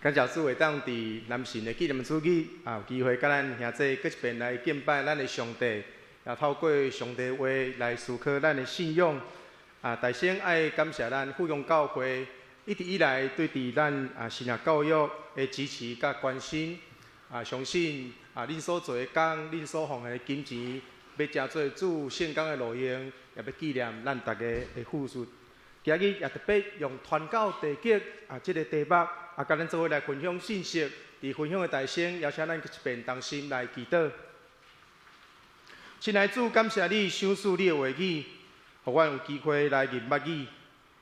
感謝主會當佇南神的紀念主日啊，有機會佮咱兄弟閣一遍來敬拜咱的上帝，也透過上帝話來思考咱的信仰。啊，大先愛感謝咱富陽教會一直以來對佇咱啊神學教育的支持佮關心。啊，相信啊，恁所做的工，恁所奉獻的金錢，欲成做主聖工的路用，也欲紀念咱逐家的付出。今日也特別用傳到地極啊，這个題目啊，佮咱做伙來分享信息。佇分享的台先，邀請咱一遍同心來祈禱。親愛主，感謝你賞賜你的話語，予阮有機會來認捌你，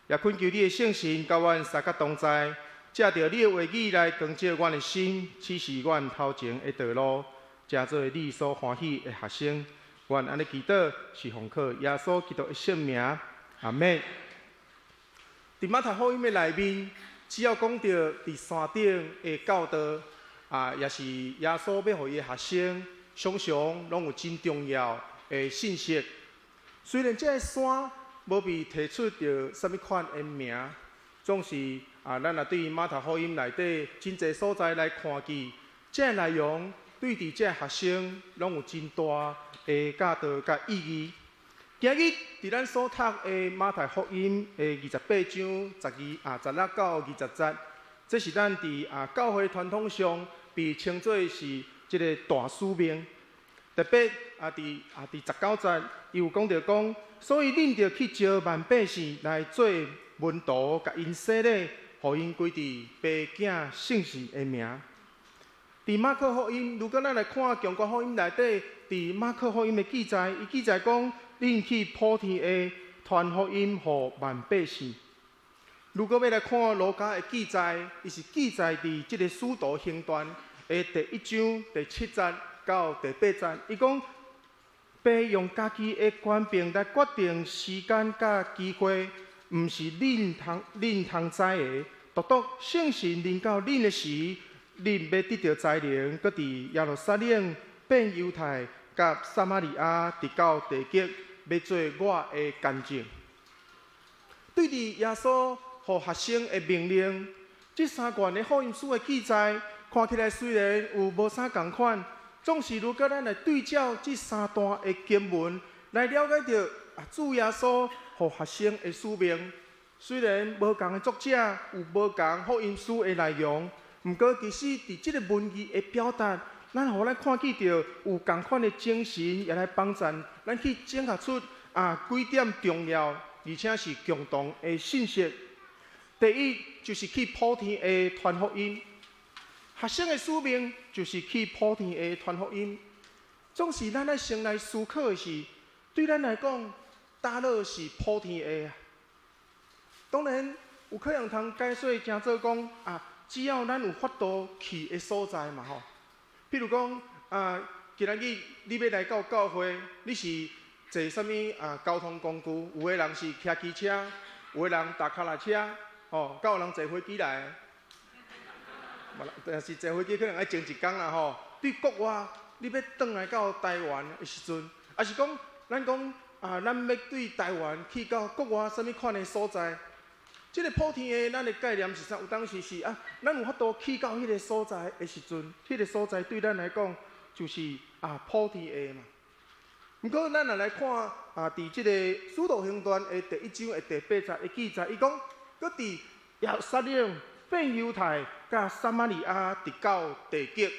也懇求你的聖神佮阮相佮同在，藉著你的話語來光照阮的心，指示阮頭前的道路，成做你所歡喜的學生。阮按呢祈禱，是奉靠耶穌基督的聖名，阿們。佇馬太福音的內面，只要講著佇山頂的教導，啊，也是耶穌欲予伊的學生，常常攏有真重要的信息。雖然這个山無被提出著啥物款的名，總是啊，咱若對馬太福音內底真濟所在來看見，這个內容對佇這个學生攏有真大的教導佮意義。今日佇咱所讀的馬太福音的28章12啊16到20節，這是咱佇啊教會傳統上被稱作是這个大使命。特別啊，佇啊佇19節，伊有講著講，所以恁著去召萬百姓來做門徒，共𪜶洗禮，予𪜶歸佇父囝聖神的名。佇馬可福音，如果咱來看強國福音內底，佇馬可福音的記載，伊記載講，恁去普天下傳福音予萬百姓。如果欲來看路加的記載，伊是記載佇這个使徒行傳的第一章第七節到第八節，伊講，父用家己的權柄來決定時間佮機會，毋是恁通恁通知的。獨獨聖神臨到恁的時，恁欲得著才能，閣佇耶路撒冷、遍猶太、佮撒瑪利亞，直到地極，欲做我的見證。對佇耶穌予學生的命令，這三卷的福音書的記載，看起來雖然有無啥仝款，總是如果咱來對照這三段的經文，來了解著啊主耶穌予學生的使命。雖然無仝的作者有無仝福音書的內容，毋過其實佇這个文字的表達，咱予咱看見著有仝款的精神，也來幫助咱去整合出啊幾點重要，而且是共同的信息。第一，就是去普天下傳福音。學生的使命就是去普天下傳福音。總是咱愛先來思考的是，對咱來講，佗落是普天下。當然，有可能通解說成做講啊，只要咱有法度去的所在嘛吼。譬如講啊，今仔日你欲來到教會，你是坐啥物啊交通工具？有的人是騎機車，有的人踏跤踏車，吼，閣有人坐飛機來。但是坐飛機可能愛前一工啦吼。對國外，你欲轉來到台灣的時陣，抑是講咱講啊，咱欲對台灣去到國外啥物款的所在？這个普天下，咱的概念是啥？有當時是啊，咱有法度去到彼个所在的時陣，彼个所在對咱來講就是啊普天下嘛。毋過咱若來看啊，佇這个使徒行傳的第一章的第八節的記載，伊講，閣佇耶路撒冷、遍猶太、佮撒瑪利亞，直到地極。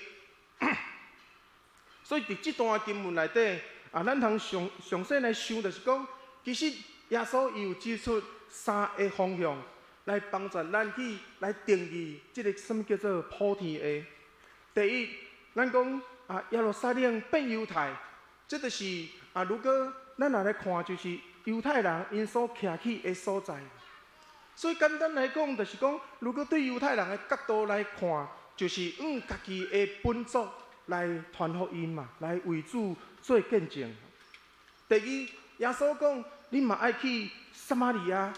所以佇這段經文內底啊，咱通詳詳細來想，就是講，其實耶穌伊有指出三个方向來幫助咱去來定義這个啥物叫做普天下。第一，咱講啊，耶路撒冷遍猶太，這就是啊，如果咱若來看，就是猶太人𪜶所徛起的所在。所以簡單來講，就是講，如果對猶太人的角度來看，就是按家己的本族來傳福音嘛，來為主做見證。第二，耶穌講，恁嘛愛去撒瑪利亞。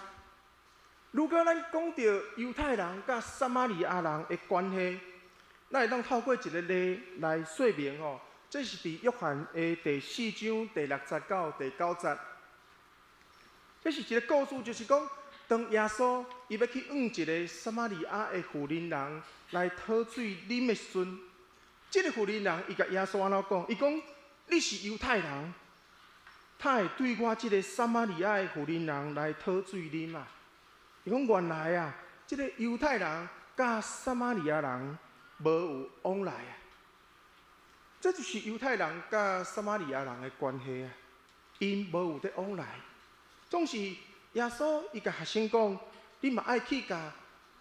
如果咱講著猶太人佮撒瑪利亞人的關係，咱會當透過一个例來說明吼。這是佇約翰的第四章第六節到第九節。這是一个故事，就是講當耶穌伊欲去向一个撒瑪利亞的婦人人來討水啉的時陣，這个婦人人伊共耶穌按怎講？伊講：你是猶太人，哪會對我這个撒瑪利亞的婦人人來討水啉啊？伊講原來啊，這个猶太人佮撒瑪利亞人無有往來啊。這就是猶太人佮撒瑪利亞人的關係啊，𪜶無有佇往來。總是耶穌伊共學生講：你嘛愛去共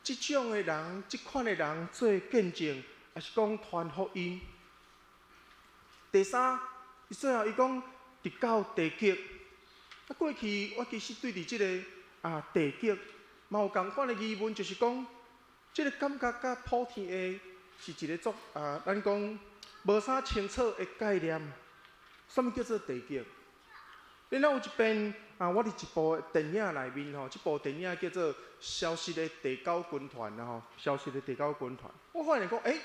這種的人、這款的人做見證，抑是講傳福音。第三，伊最後伊講，直到地極。啊，過去我其實對佇這个啊地極，嘛有仝款的疑問，就是講，這个感覺佮普天下是一个足啊，咱講無啥清楚的概念。啥物叫做地極？然後有一遍啊，我佇一部電影內面吼，這部電影叫做《消失的第九軍團》啦吼，《消失的第九軍團》。我發現講，欸，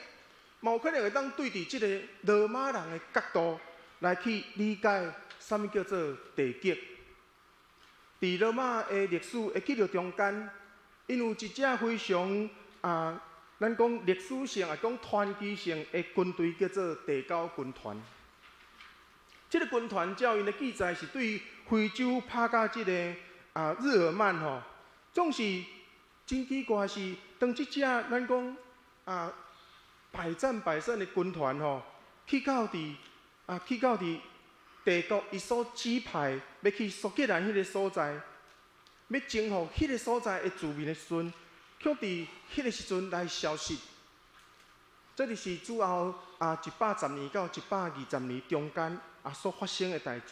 嘛有可能會當對佇這个羅馬人的角度來去理解啥物叫做地極。佇羅馬的歷史的記錄中間，𪜶有一隻非常啊，咱講歷史性啊，講傳奇性的軍隊叫做第九軍團。這个軍團照𪜶的記載是對非洲拍甲這个啊日耳曼吼，總是真奇怪是，當這隻咱講啊百戰百勝的軍團吼，去到佇帝國伊所指派欲去蘇格蘭彼个所在，欲征服彼个所在的住民的時陣，卻佇彼个時陣來消失。這就是主後啊110年到120年中間啊所發生的代誌。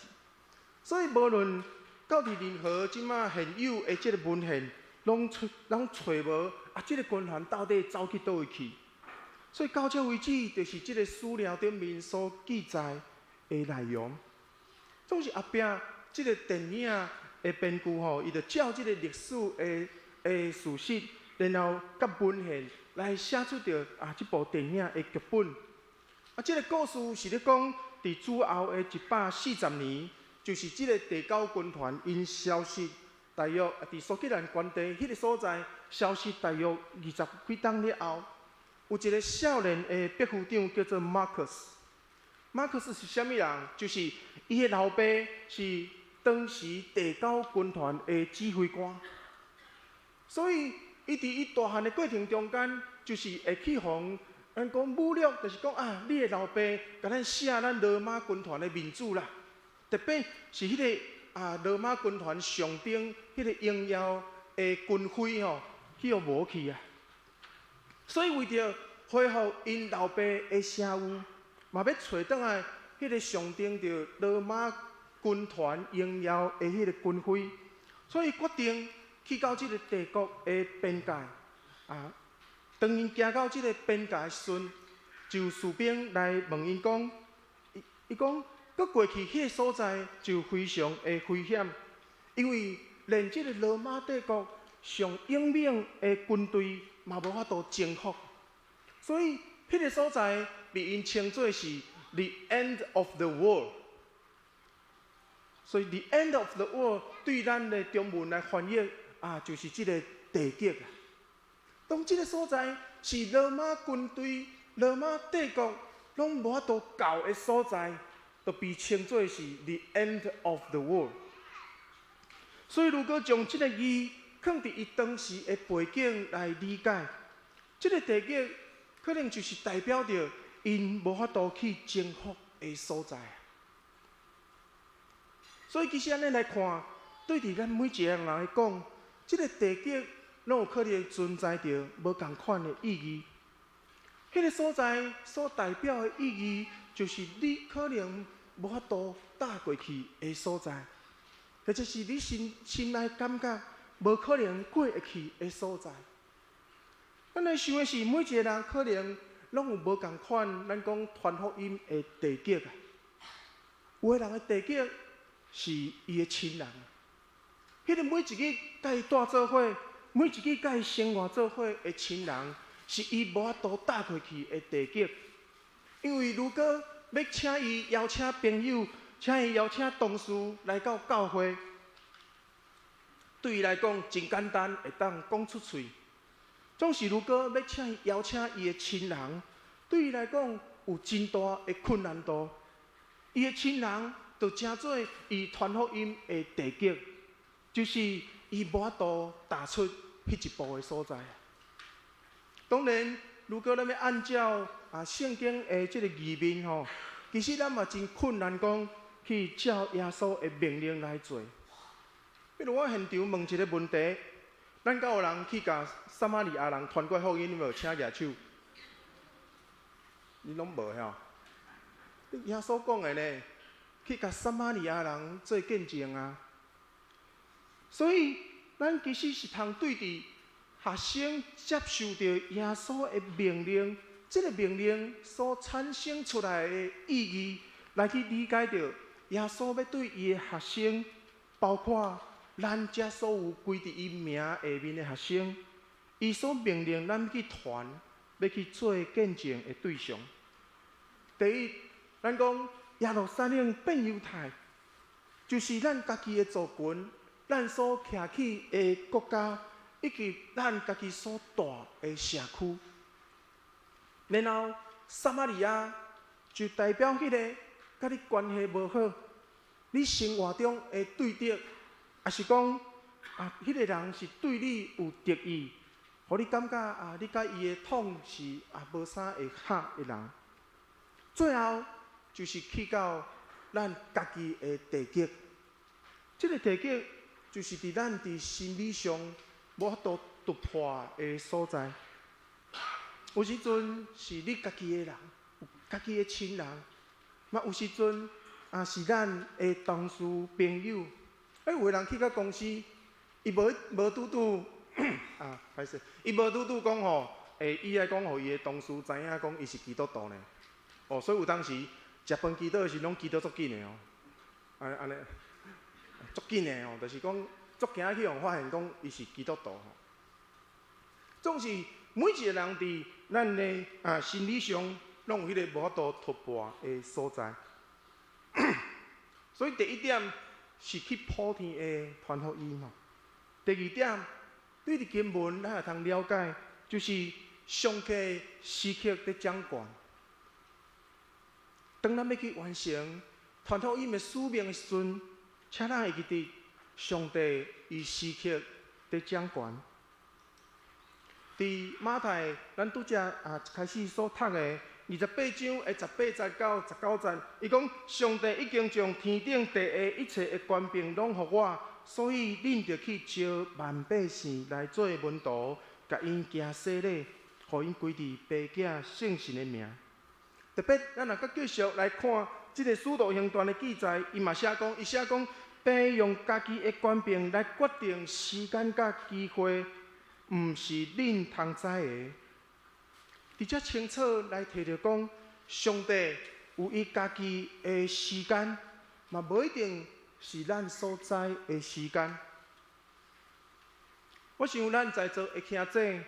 所以無論到佇任何這馬現有的這个文獻，攏揣攏揣無啊，這个軍團到底走去佗位去？所以到這為止，就是這个史料頂面所記載的內容。總是後壁這个電影的編劇吼，伊就照這个歷史的事實，然後佮文獻來寫出著啊這部電影的劇本。啊，這个故事是咧講，佇主後的140年，就是這个第九軍團𪜶消失，大約佇蘇格蘭高地彼个所在消失大約二十幾冬了後，有一个少年的百夫長叫做馬克斯。馬克斯是啥物人？就是伊的老爸是當時第九軍團的指揮官，所以伊佇伊大漢的過程中間，就是會去予咱講侮辱，就是講啊，你的老爸共咱寫咱羅馬軍團的面子啦，特別是彼个啊羅馬軍團上頂彼个榮耀的軍徽吼，去予無去啊。所以為著恢復𪜶老爸的聲譽，嘛欲揣轉來彼个象徵著羅馬軍團榮耀的彼个軍徽，所以決定去到這个帝國的邊界啊。當𪜶行到這个邊界的時陣，就有士兵來問𪜶講，伊伊講，閣過去彼个所在就非常的危險，因為連這个羅馬帝國上英猛的軍隊嘛無法度征服，所以彼个所在被𪜶稱做是 the end of the world。所以 the end of the world 對咱的中文來翻譯啊，就是這个地極啊。當這个所在是羅馬軍隊、羅馬帝國攏無法度到的所在，就被稱做是 the end of the world。所以，如果將這个字放佇伊當時的背景來理解，這个地極可能就是代表著𪜶無法度去征服的所在。所以，其實按呢來看，對佇咱每一個人來講，這个地極攏有可能存在著無仝款的意義。彼个所在所代表的意義，就是你可能無法度踏過去的所在，或者是你心心內感覺無可能過會去的所在。咱來想的是，每一個人可能攏有無仝款，咱講傳福音的地極啊。有的人的地極是伊的親人，彼个每一日佮伊蹛做伙，每一日佮伊生活做伙的親人，是伊無法度踏過去的地極。因為如果欲請伊邀請朋友，請伊邀請同事來到教會，對伊來講真簡單，會當講出喙。總是如果欲請伊邀請伊的親人，對伊來講有真大的困難度。伊的親人就成做伊傳福音的地極，就是伊無法度踏出彼一步的所在。當然，如果咱欲按照聖經的這个義面吼，其實咱嘛真困難講去照耶穌的命令來做。比如我現場問一个問題：咱敢有人去共撒瑪利亞人傳過福音無？請舉手。你攏無吼？耶穌講的呢，去共撒瑪利亞人做見證啊。所以，咱其實是通對佇學生接受著耶穌的命令，這个命令所產生出來的意義，來去理解著耶穌欲對伊的學生，包括咱遮所有歸佇伊名下面的學生，伊所命令咱去傳，欲去做見證的對象。第一，咱講耶路撒冷變猶太，就是咱家己的族群，咱所徛起的國家，以及咱家己所蹛的社區。然後，撒瑪利亞就代表彼个佮你關係無好，你生活中的對敵，抑是講彼个人是對你有敵意，予你感覺你佮伊的統是無啥會合的人。最後就是去到咱家己的地極，這个地極就是佇咱佇心理上無法度突破的所在。有時陣是你家己的人，家己的親人，嘛有時陣是咱的同事朋友。欸，有的人去到公司，伊無無拄拄歹勢，伊無拄拄講吼，伊愛講予伊的同事知影講伊是基督徒呢。哦，所以有當時食飯祈禱的時攏祈禱足緊的哦，按按呢，足緊的哦，就是講足驚去予人發現講伊是基督徒吼。總是每一個人佇咱的心理上，攏有彼个無法度突破的所在。所以第一點是去普天下傳福音吼。第二點，對佇經文咱會通了解，就是上帝時刻佇掌權。當咱欲去完成傳福音的使命的時陣，請咱會記得上帝伊時刻佇掌權。佇馬太，咱拄才一開始所讀的28章的18節到19節，伊講上帝已經將天頂地下一切的權柄攏予我，所以恁著去召萬百姓來做門徒，共𪜶行洗禮，予𪜶歸佇父子聖神的名。特別，咱若閣繼續來看這个使徒行傳的記載，伊嘛寫講，伊寫講，父用家己的權柄來決定時間佮機會，毋是恁通知的。佇遮清楚來提著講，上帝有伊家己的時間，嘛無一定是咱所知的時間。我想咱在座的兄弟，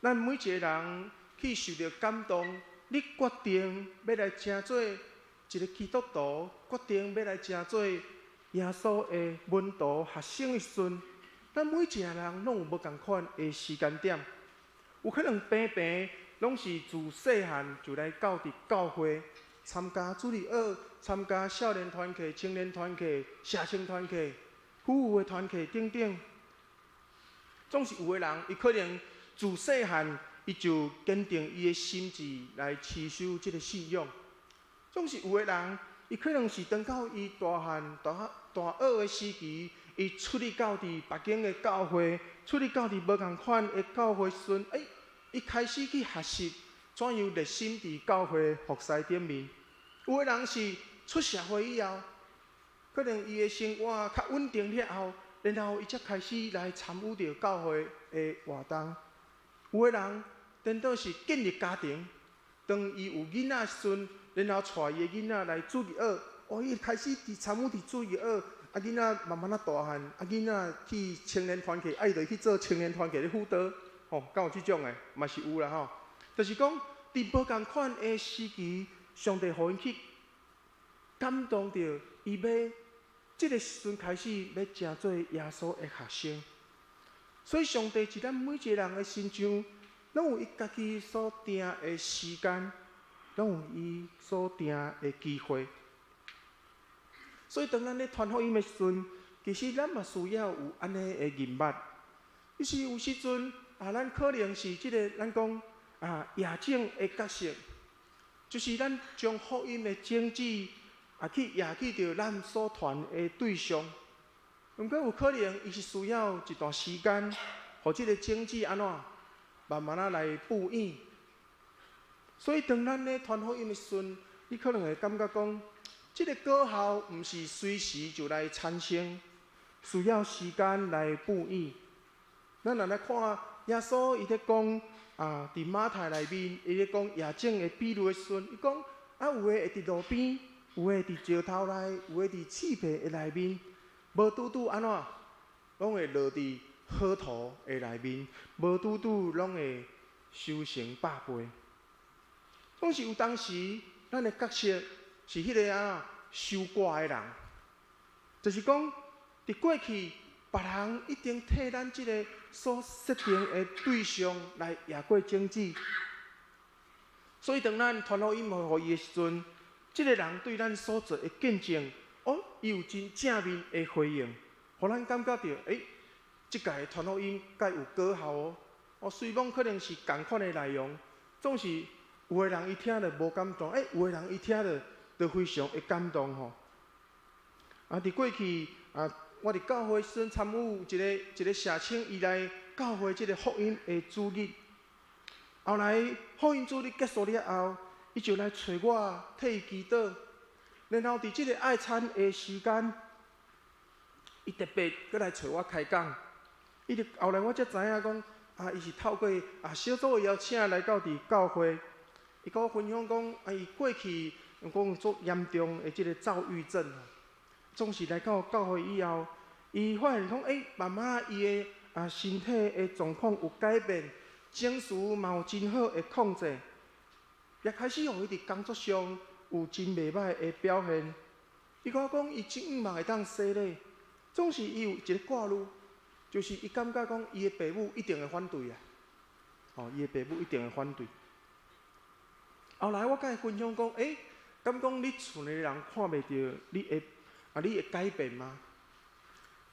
咱每一个人去受著感動，你決定欲來成做一个基督徒，決定欲來成做耶穌的門徒學生的時陣，咱每一个人攏有無仝款的時間點，有可能平平攏是自細漢就來到佇教會參加主日學、參加少年團契、青年團契、社青團契、婦女的團契等等。總是有的人，伊可能自細漢伊就堅定伊的心志來持守這个信仰。總是有的人，伊可能是等到伊大漢、大大學的時期，伊出入到佇別間的教會，出入到佇無仝款的教會時陣，伊開始去學習怎樣熱心佇教會服侍頂面。有的人是出社會以後，可能伊的生活較穩定了後，然後伊才開始來參與著教會的活動。有的人顛倒是建立家庭，當伊有囡仔時陣，然後帶伊的囡仔來主日學，哦，伊開始佇參與佇主日學，囡仔慢慢仔大漢，囡仔去青年團契，伊就去做青年團契的輔導，吼，敢有這種的，嘛是有啦吼。就是講，佇無仝款的時期，上帝予𪜶去感動著，伊欲這个時陣開始欲成做耶穌的學生。所以上帝佇咱每一个人的身上，攏有伊家己所定的時間，攏有伊所定的機會。所以當咱咧傳福音的時陣，其實咱嘛需要有按呢的認捌。就是有時陣啊，咱可能是這个咱講啊，夜種的角色，就是咱將福音的種子啊去掖去著咱所傳的對象。毋過有可能，伊是需要一段時間，予這个種子按怎慢慢仔來布影。所以當咱咧傳福音的時陣，你可能會感覺講，這个果效毋是隨時就來產生，需要時間來布影。咱若來看耶穌伊咧講啊，佇馬太內面，伊咧講夜種的比喻的時陣，伊講啊，有的會佇路邊，有的佇石頭內，有的佇刺皮的內面，無拄拄按怎，攏會落佇好土的內面，無拄拄攏會收成百倍。總是有當時，咱的角色是彼个按怎收割的人，就是講佇過去，別人一定替咱這个所設定的對象來掖過種子。所以當咱傳福音予伊的時陣，這个人對咱所做的見證，哦，伊有真正面的回應，予咱感覺著，欸，這擺傳福音該有果效哦。哦，雖罔可能是仝款的內容，總是有的人伊聽著無感動，欸，有的人伊聽著就非常會感動吼。啊，佇過去啊，我佇教會時陣參與一个一个社青，伊來教會這个福音的主日。後來福音主日結束了後，伊就來揣我替伊祈禱。然後佇這个愛餐的時間，伊特別閣來揣我開講。伊就後來我才知影講，啊，伊是透過啊小組的邀請來到佇教會。伊佮我分享講，啊，伊過去講足嚴重的這个躁鬱症，總是來到教會以後，伊發現講，欸，慢慢伊的啊身體的狀況有改變，情緒嘛有真好的控制，也開始予伊佇工作上有真袂䆀的表現。伊佮我講，伊真向望會當洗禮，總是伊有一个掛慮，就是伊感覺講伊的爸母一定會反對啊。哦，伊的爸母一定會反對。後來我佮伊分享講，欸，敢講你厝內的人看袂著你會啊，你會改變嗎？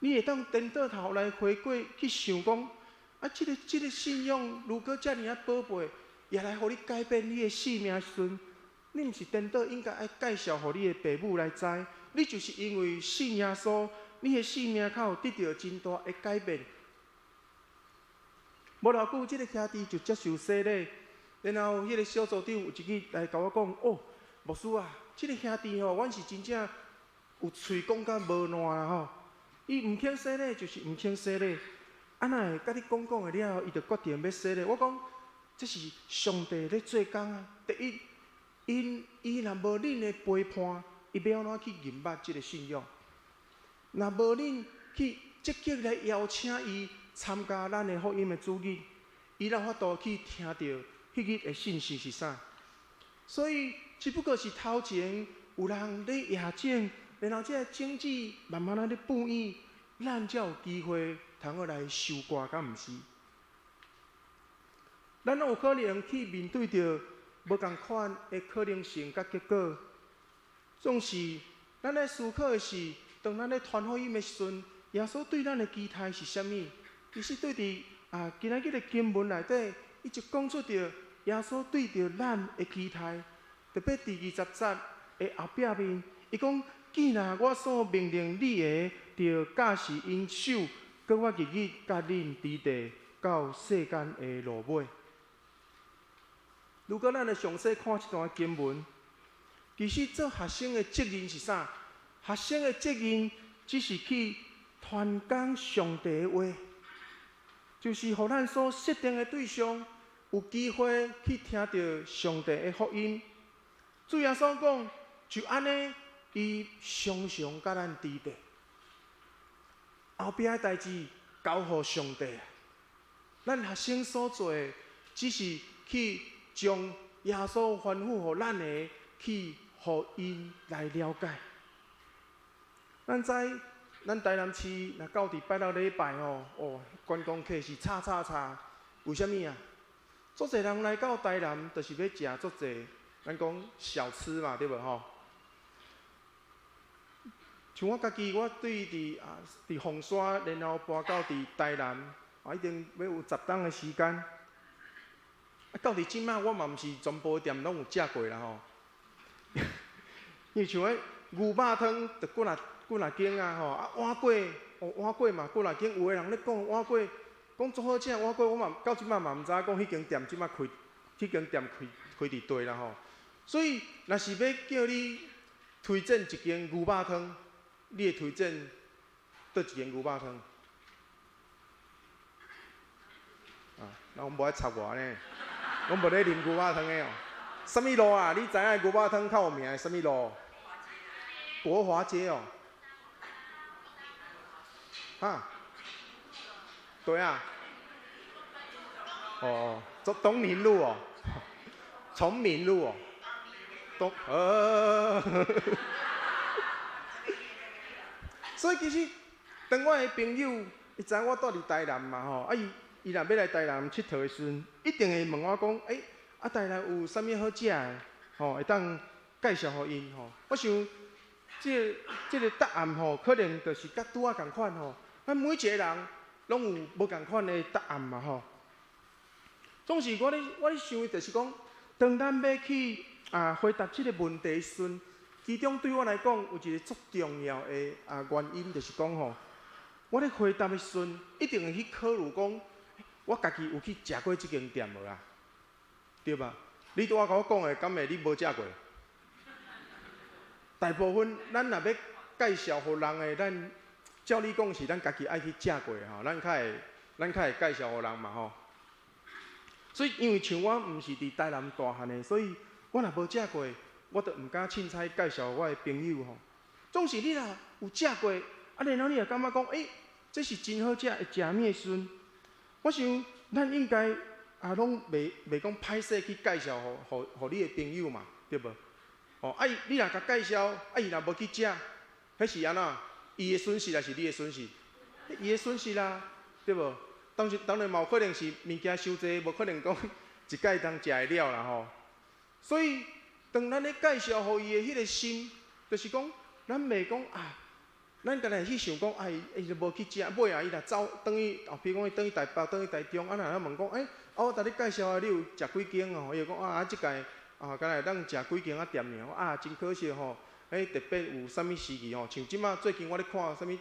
你會當顛倒頭來回過去想講，啊，這个這个信仰如果遮爾仔寶貝，也來予你改變你的性命時陣，你毋是顛倒應該愛介紹予你的爸母來知？你就是因為信耶穌，你的性命較有得著真大的改變。無偌久，這个兄弟就接受洗禮，然後彼个小組長有一日來共我講：哦，牧師啊，這个兄弟吼，阮是真正有喙講甲無爛啦吼。伊毋肯洗禮，就是毋肯洗禮。啊，哪會佮你講講的了後，伊就決定欲洗禮？我講，這是上帝咧做工啊。第一，𪜶伊若無恁的陪伴，伊欲按怎去認捌這个信仰？若無恁去積極來邀請伊參加咱的福音的主日，伊哪有法度去聽著彼日的信息是啥？所以，只不過是頭前有人咧掖種，然後這个種子慢慢仔咧布影，咱才有機會通好來收割，敢毋是？咱攏有可能去面對著無仝款的可能性佮結果。總是，咱咧思考的是，當咱咧傳福音的時陣，耶穌對咱的期待是啥物？其實對佇啊，今仔日的經文內底，伊就講出著耶穌對著咱的期待，特別佇20節的後壁面，伊講：既若我所命令你的，就教示𪜶守，閣我日日佮恁佇地到世間的落尾。如果咱來詳細看這段經文，其實做學生的責任是啥？學生的責任只是去傳講上帝的話，就是予咱所設定的對象有機會去聽著上帝的福音。主耶穌講，就按呢，伊常常佮咱佇地。後壁的代誌交予上帝。咱學生所做的，只是去將耶穌吩咐予咱的，去予𪜶來了解。咱知咱台南市若到佇拜六禮拜吼，哦，觀光客是吵吵吵，為啥物啊？足濟人來到台南，就是欲食足濟，咱講小吃嘛，對無吼？像我家己，我對佇啊佇鳳山，然後搬到佇台南，啊，已經欲有10冬的時間。啊，到佇這馬，我嘛毋是全部的店攏有食過啦吼。因為像彼牛肉湯，就幾若幾若間啊吼，啊碗粿，哦碗粿嘛幾若間，有的人咧講碗粿，講足好食碗粿，我嘛到這馬嘛毋知影講彼間店這馬開，彼間店開開佇佗啦吼。所以，若是欲叫你推薦一間牛肉湯，你會推薦佗一間牛肉湯？啊，攏無愛插我呢，攏無咧啉牛肉湯的哦。啥物路啊？你知影牛肉湯較有名的啥物路？國華街哦。哈？對啊。哦，做東寧路哦，崇明路哦，東呃。所以其實，當我的朋友伊知影我住佇台南嘛吼，啊伊伊若欲來台南𨑨迌的時陣，一定會問我講，欸，啊台南有啥物好食的？吼，會當介紹予𪜶吼。我想，這个這个答案吼，可能就是佮拄仔仝款吼。咱每一个人攏有無仝款的答案嘛吼。總是我咧想的就是講，當咱欲去啊回答這个問題的時陣，其中對我來講有一個足重要的啊原因，就是講吼，我咧回答的時陣，一定會去考慮講，我家己有去食過這間店無啊？對吧？你拄仔共我講的，敢會你無食過？大部分咱若欲介紹予人的，咱照理講是咱家己愛去食過吼，咱較會介紹予人嘛吼。所以因為像我毋是佇台南大漢的，所以我若無食過，我就毋敢凊彩介紹我的朋友吼。總是你若有食過，啊，然後你也感覺講，欸，這是真好食，會食物的時陣，我想咱應該也攏袂講歹勢去介紹予你的朋友嘛，對無？哦，啊伊你若共介紹，啊伊若無去食，彼是按怎？伊的損失抑是你的損失？伊的損失啦，對無？當時當然嘛有可能是物件傷濟，無可能講一擺通食會了啦吼。所以當咱咧介紹予伊的彼个心，就是講，咱袂講啊，咱干焦去想講，啊伊伊就無去食，尾仔伊若走轉去，哦，比如講伊轉去台北，轉去台中，啊若咱問講，欸，啊我共你介紹的，你有食幾間哦？伊就講啊，這擺啊，干焦會當食幾間仔店爾，啊，真可惜吼，欸，特別有啥物時期吼，像這馬最近我咧看啥物，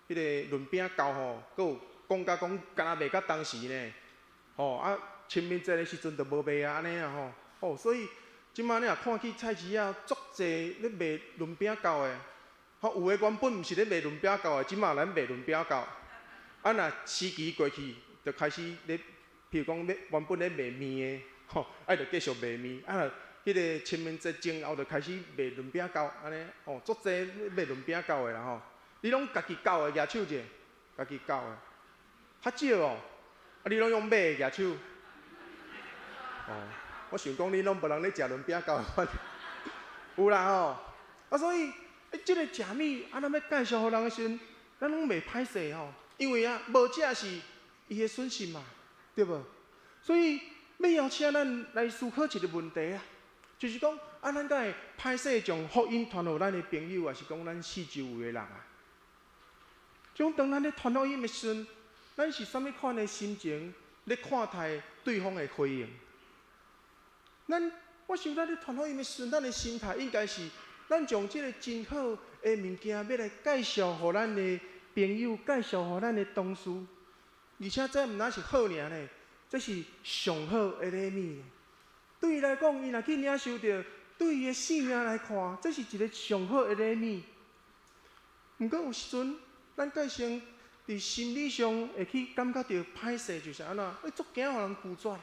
彼个潤餅糕吼，閣有講甲講，敢若賣甲當時呢，吼啊，清明節的時陣就無賣啊，按呢啊吼，哦，所以這馬你若看去菜市仔，足濟咧賣潤餅糕的，吼，有的原本毋是咧賣潤餅糕的，這馬來賣潤餅糕，啊，若時期過去，就開始咧，譬如講咧原本咧賣麵的，吼，啊，就繼續賣麵，啊，彼个清明節前後就開始賣潤餅糕，按呢，吼，足濟咧賣潤餅糕的啦吼，你攏家己攪的，舉手者，家己攪的。較少哦，啊！你攏用買的舉手。哦，我想講你攏無人咧食潤餅糕的，有啦吼。啊，所以，欸，這个食物，啊，咱欲介紹予人的時陣，咱攏袂歹勢吼，因為啊，無食是伊的損失嘛，對無？所以，欲邀請咱來思考一个問題啊，就是講，啊，咱敢會歹勢將福音傳予咱的朋友，抑是講咱四周圍的人啊？就講當咱咧傳福音的時陣，咱是啥物款的心情咧看待對方的回應？咱我想咱咧傳福音的時陣，咱的心態應該是，咱將這个真好的物件欲來介紹予咱的朋友，介紹予咱的同事，而且這毋但是好爾呢，這是上好的禮物。對伊來講，伊若去領受著，對伊的性命來看，這是一个上好的禮物。毋過有時陣，咱蓋先佇心理上會去感覺著歹勢，就是按怎？欸，足驚予人拒絕，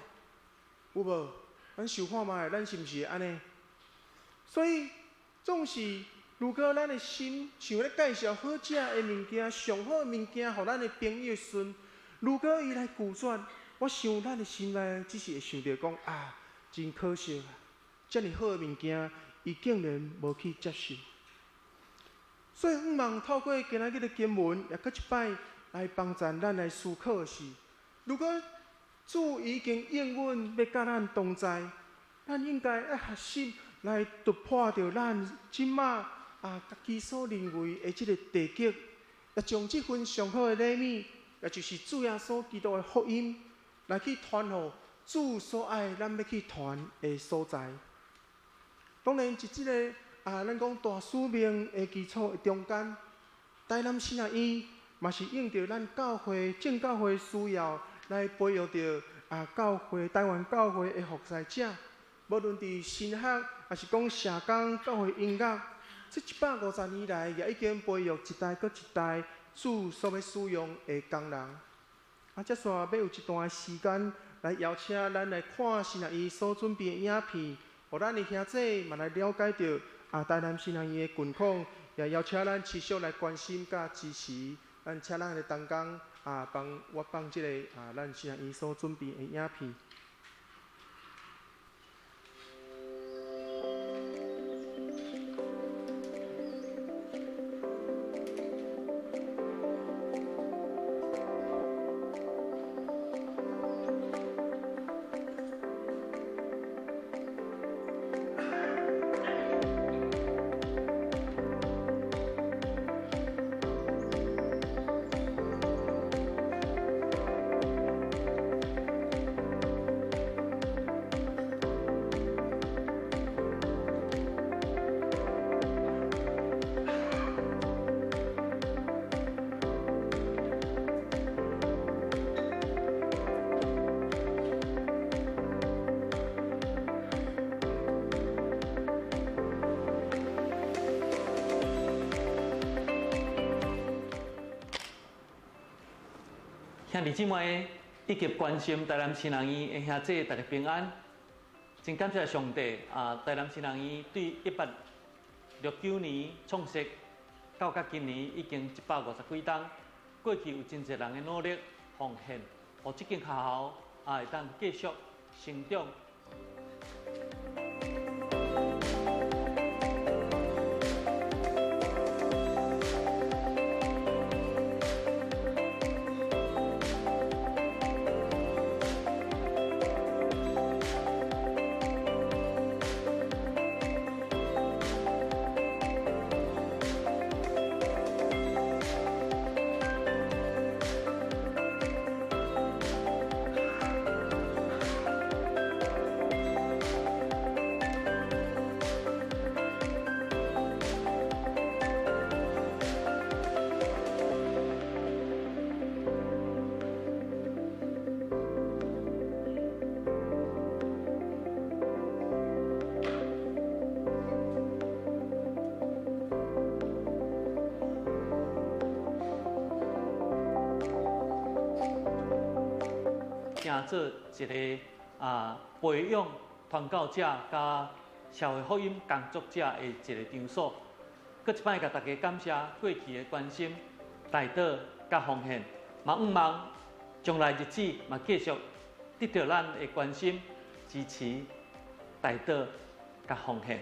有無？咱想看覓，咱是毋是會按呢？所以總是，如果咱的心想咧介紹好食的物件、上好的物件，予咱的朋友時陣，如果伊來拒絕，我想咱的心內只是會想著講啊，真可惜啊！遮爾好的物件，伊竟然無去接受。所以，向望透過今仔日的經文，也閣一擺來幫助咱來思考的是：如果主已經應允欲佮咱同在，咱應該愛學習來突破著咱這馬家己所認為的這个地極，也將這份上好的禮物，也就是主耶穌基督的福音，來去傳予主所愛咱欲去傳的所在。當然，佇這个咱講大使命的基礎的中間，台南神學院嘛是應著咱教會正教會需要來培育著教會台灣教會的服侍者，無論佇神學，抑是講社工、教會音樂，這150年來也已經培育一代閣一代主所欲使用的工人。接紲欲有一段時間來邀請咱來看神學院所準備的影片，予咱的兄姊嘛來了解著台南神學院的近況，也邀請咱持續來關心佮支持。咱請咱的同工幫我放這个咱神學院所準備的影片。兄弟姊妹以及關心台南神學院的兄姊，大家平安。真感謝上帝啊！台南神學院對1869年創設，到甲今年已經150幾冬。過去有真濟人的努力奉獻，予這間學校會當繼續成長。成做一个培養傳教者佮社會福音工作者的一个場所。閣一擺共大家感謝過去的關心、代禱佮奉獻，嘛向望將來日子嘛繼續得著咱的關心、支持、代禱佮奉獻。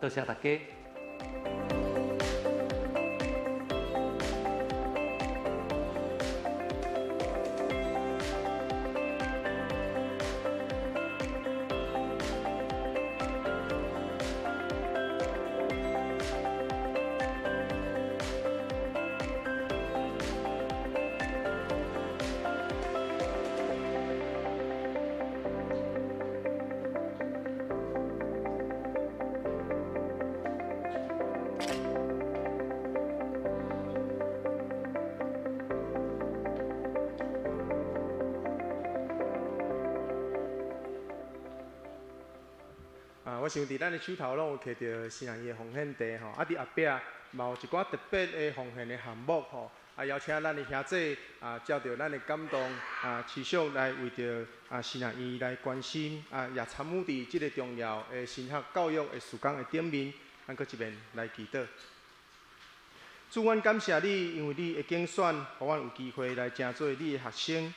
多謝大家。我想佇咱的手頭攏有摕著神學院的奉獻袋吼，佇後壁嘛有一寡特別的奉獻的項目吼，邀請咱的兄姊照著咱的感動持續來為著神學院來關心也參與佇這个重要的神學教育的事工的頂面，咱閣一遍來祈禱。主，阮感謝你，因為你的揀選，予阮有機會來成做你的學生，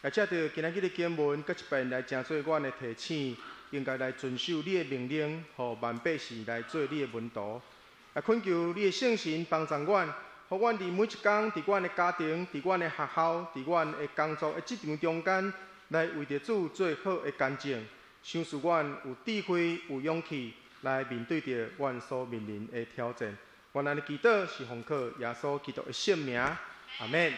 也藉著今仔日的經文，閣一遍來成做阮的提醒。應該來遵守你的命令，予萬百姓來做你的門徒。也也懇求你的聖神幫助阮，予阮佇每一工，佇阮的家庭、佇阮的學校、佇阮的工作的職場中間，來為著主做好的見證。賞賜阮有智慧、有勇氣來面對著阮所面臨的挑戰。阮按呢祈禱是奉靠耶穌基督的聖名，阿們。